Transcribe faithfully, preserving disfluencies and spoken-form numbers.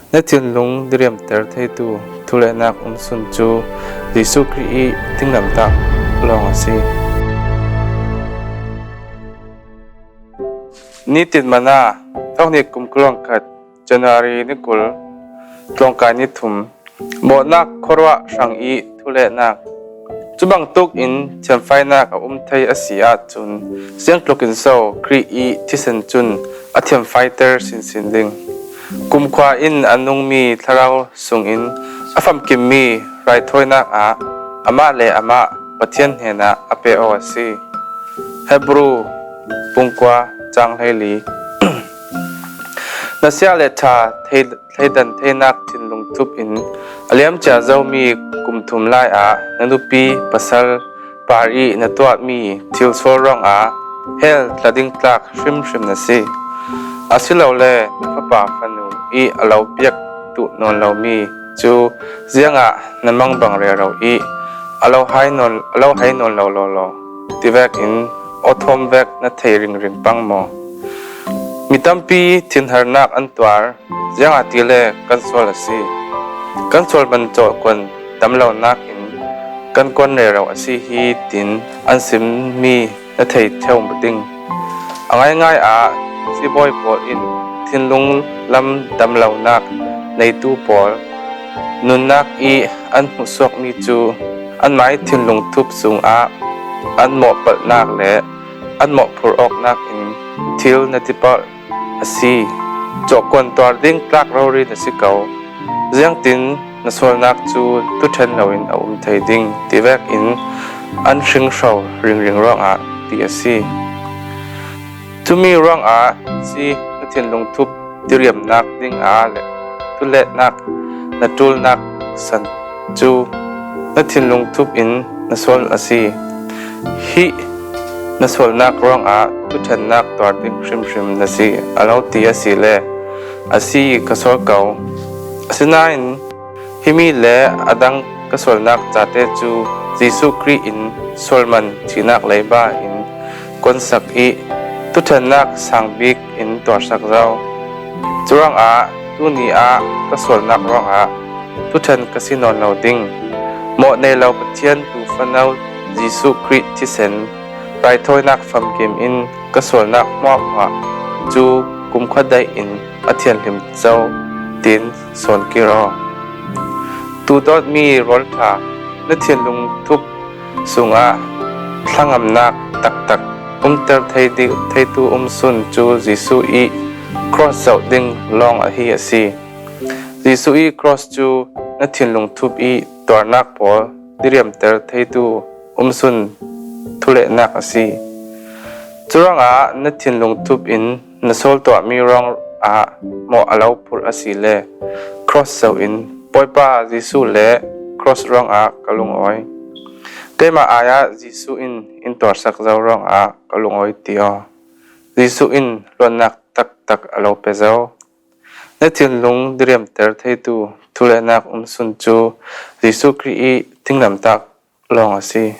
Na thinlung diriamter theitu thulehnak umsun cu Jesuh Khrih i thinglamtah lawng a si. Nitin Manna, thonghnih kum kul le khat, January ni kul, tlawngkai ni thum. Mawhnak khuaruah hrang i thulehnak. Cubangtuk in thiamfainak a um thei a si ahcun, ziangtluk in so Khrih i thisen cun a thiamfaiter sinsin ding? Kumkhua in a nungmi thlarau sungin a famkimmi raithawinak ah amah le amah Pathian hnenah a pe aw a si. Hebru bung kua cang hleili. Na siah le ṭha thei, thleidan theinak thinlung thup in a liamcia zomi kum thum lai ah na nupi pasal par i na tuahmi thil sual ruangah hell tla ding tlak hrimhrim na si. Asilole na fapa fanu i a lo piak duh nawn lomi cu ziangah na mangbang rero i a lo hai nawn, a lo hai nawn lo lawlaw ti vekin aw thawm vek na thei ringring pang maw? Mi tampi thinharnak an tuar, ziangahtile kan sual a si. Kan sual man cawhkuan damlonak in kan kuan rero a si hi, tiin an simmi na thei ṭheu ding. A ngaingai ah sibawi pawl in thinlung lam damlonak neitu pawl nunnak i an hmuhsuakmi cu anmah i thinlung thup sungah an mawhpalhnak le an mawhphurh awknak in thil na tipalh a si. Cawhkuan tuar ding tlak rori na si ko. Ziangtin na sualnak cu thuṭhen loin a um thei ding ti vekin an hringhro ringring ruangah ti a si. Cumi ruangah si na thinlung thup tiriamnak ding ah le thulehnak na ṭulnak san cu na thinlung thup in na sual a si. Hih na sualnak ruangah thuṭhennak tuar ding hrimhrim na si a lo ti a si le a si ka sual ko. Asinain himi le a dang ka sualnak cate cu Jesuh Khrih in sual man thihnak leiba in kuansak i thuṭhennak sang bik in tuarsak zo. Curuangah tuni ah ka sualnak ruangah thuṭhen ka si nawn lo ding. Mawh nei lo Pathian tu fano Jesuh Khrih thisen raithawinak famkim in ka sualnak hmuahhmuah cu kumkhua daih in a thianhlim zo, tiin sawn kir aw. Tuutawtmi rualṭha, na thinlung thup sungah thlangamnak taktak umter thei dih, theitu umsun cu Jesuh i cross zoh ding lawng ahi a si. Jesuh i cross cu na thinlung thup i tuarnak pawl diriamter theitu umsun thulehnak a si. Curuangah na thinlung thup in na sual tuahmi ruangah mawh a lo phurh a si le cross zoh in, Bawipa Jesuh le cross ruangah ka lungawi. Keimah ai ah Jesuh in in tuarsak zo ruangah ka lungawi ti aw. Jesuh in luatnak taktak a lo pe zo. Na thinlung diriamter theitu thulehnak umsun cu Jesuh Khrih i thinglamtah lawng a si.